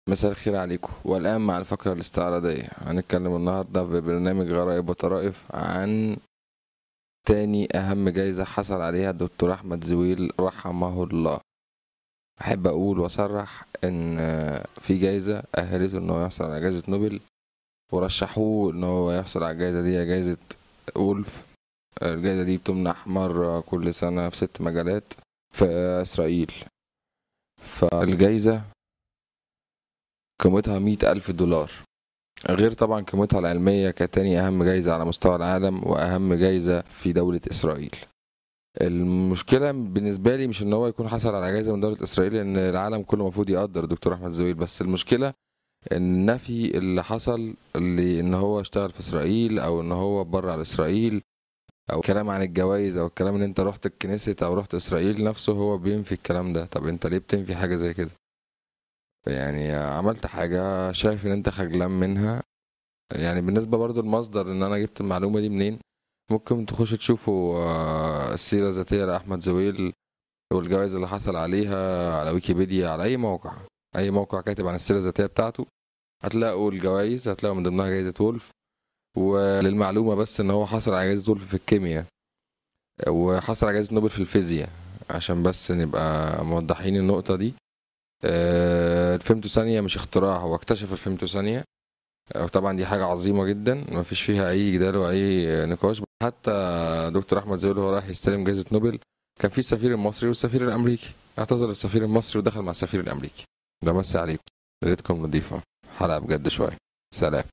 مساء الخير عليكم. والآن مع الفقرة الاستعراضية هنتكلم النهاردة في برنامج غرائب وطرائف عن تاني أهم جايزة حصل عليها الدكتور أحمد زويل رحمه الله. أحب أقول وأصرح إن في جايزة أهلته إن هو يحصل على جايزة نوبل، ورشحوه إن هو يحصل على الجايزة دي، جايزة وولف. الجايزة دي بتمنح مرة كل سنة في 6 مجالات في إسرائيل. فالجايزة قيمتها $100,000، غير طبعا قيمتها العلمية كتاني أهم جايزة على مستوى العالم وأهم جايزة في دولة إسرائيل. المشكلة بالنسبة لي مش إن هو يكون حصل على جايزة من دولة إسرائيل، لأن العالم كله المفروض يقدر دكتور أحمد زويل، بس المشكلة النفي اللي حصل اللي إن هو اشتغل في إسرائيل أو إن هو بره على إسرائيل، أو كلام عن الجوائز، أو الكلام إن أنت رحت الكنيسة أو رحت إسرائيل، نفسه هو بينفي الكلام ده. طب أنت ليه بتنفي حاجة زي كده؟ يعني عملت حاجة شايف ان انت خجلان منها. يعني بالنسبة برضو المصدر ان انا جبت المعلومة دي منين، ممكن تخش تشوفوا السيرة الذاتية لأحمد زويل والجوائز اللي حصل عليها على ويكيبيديا، على اي موقع، اي موقع كاتب عن السيرة الذاتية بتاعته هتلاقوا الجوائز، هتلاقوا من ضمنها جائزة وولف. وللمعلومة بس ان هو حصل على جائزة وولف في الكيمياء وحصل على جائزة نوبل في الفيزياء، عشان بس نبقى موضحين النقطة دي. الفيمتو ثانية مش اختراع، هو اكتشف الفيمتو ثانية، طبعا دي حاجة عظيمة جدا مفيش فيها أي جدال وأي نقاش. حتى دكتور أحمد زويل وهو رايح يستلم جائزة نوبل كان في السفير المصري والسفير الأمريكي، اعتذر السفير المصري ودخل مع السفير الأمريكي. ده مسي عليكم، ليلتكم نظيفة، حلقة بجد شوية. سلام.